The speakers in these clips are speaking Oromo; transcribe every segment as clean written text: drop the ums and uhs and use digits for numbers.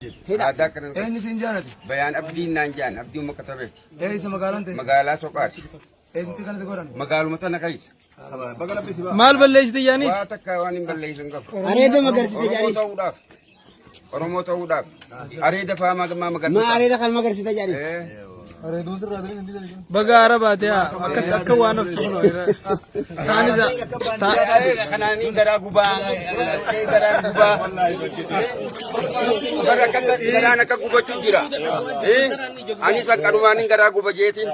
Aadaa akkana. Eenyu siin jaalate? Bayaan Abdiin naan jaan Abdiin makka tabeeti. Eessa magaalaan ta'e? Magaalaa Soqaati. Eessatti kan si godhan? Magaaluma tana keessa. Maal balleessite jaaniit? Waa takka waan hin balleessin qabu. Areeda magarsite Oromoo jaaniit. ta'uudhaaf. Oromoo ta'uudhaaf. Areeda faa maa magarsiisa. Maa areeda kan magarsite jaaniit. Baga aara baate haa akka akka waan of tuqnu. Taanis Kanaanii garaa gubaa. Garaa gubaa. Bara akka garaan akka gubachuu jira. Anis akkanumaan garaa guba jeetiin.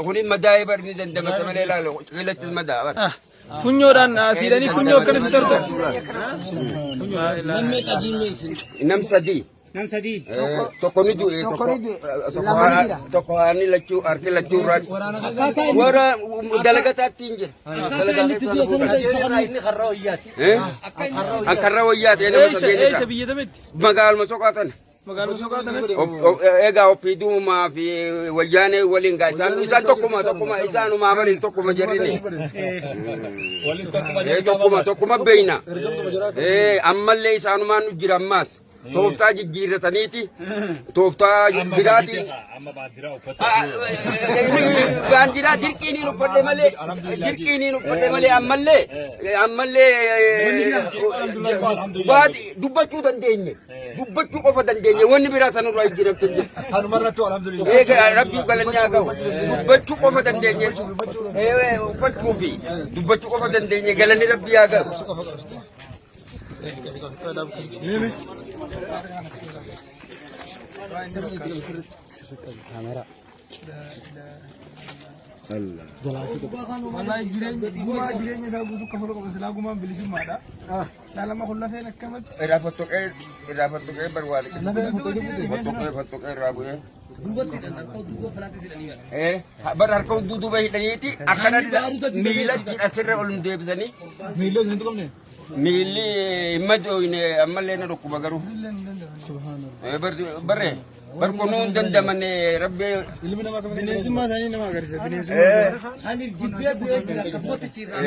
Kunin madaa'ee bar ni dandamata malee ilaala. Qilatti madaa bar. Funyoodhaan siidhanii funyoo akkana si torto. Nam sadii. Nam sadii. Tokko ni du'e Tokko ni du'e. Lama ni jira. Tokko haani lachuu harki lachuu irraa. Warra dalagataatti hin jira. Inni karra wayyaati. An karra wayyaati nama Eessa sadii eessa jira. biyya tamitti? Magaaluma soqaa tana. Magaaluma soqaa tanatti. Egaa oppiiduumaa fi wayyaanee waliin gaa isaan isaan tokkuma tokkuma isaanumaa bari tokkuma jedhini. Tokkuma tokkuma beeyna. Ammallee isaanumaan nu jira ammaas. Tooftaa jijjiirrataniiti. Tooftaa biraatiin. Amma baandiraa uffata. Baandiraa dirqiin uffadhe malee dirqiin uffadhe malee ammallee ammallee baati dubbachuu dandeenye dubbachuu qofa dandeenye wanni biraa sanarraa hin jiramtu hin jiru. Kanumarrattuu alhamdulillah. Eega rabbii galanni haa ga'u dubbachuu qofa dandeenye uffachuu fi dubbachuu qofa dandeenye galanni rabbii haa ga'u. Wallahi jireenya gumaa jireenya isaa guutuu kafaluu qaba silaa gumaan bilisummaadha. Laalama kun lafeen akkamatti. Irraa fottoqee irraa fottoqee barbaade. Fottoqee fottoqee irraa bu'ee. Bar harka duuba hidhaniiti akkana miila achiin asirra ol nu deebisanii. Miilli isin tuqamne? Miilli hin madooyne ammallee na dhukkuba garuu. Barre bar kunuu hin dandamanne rabbi. Ilmi namaa Bineensummaa isaanii nama agarsiisa bineensummaa isaanii. Ani jibbee du'ee jira akkasumatti ciirraa.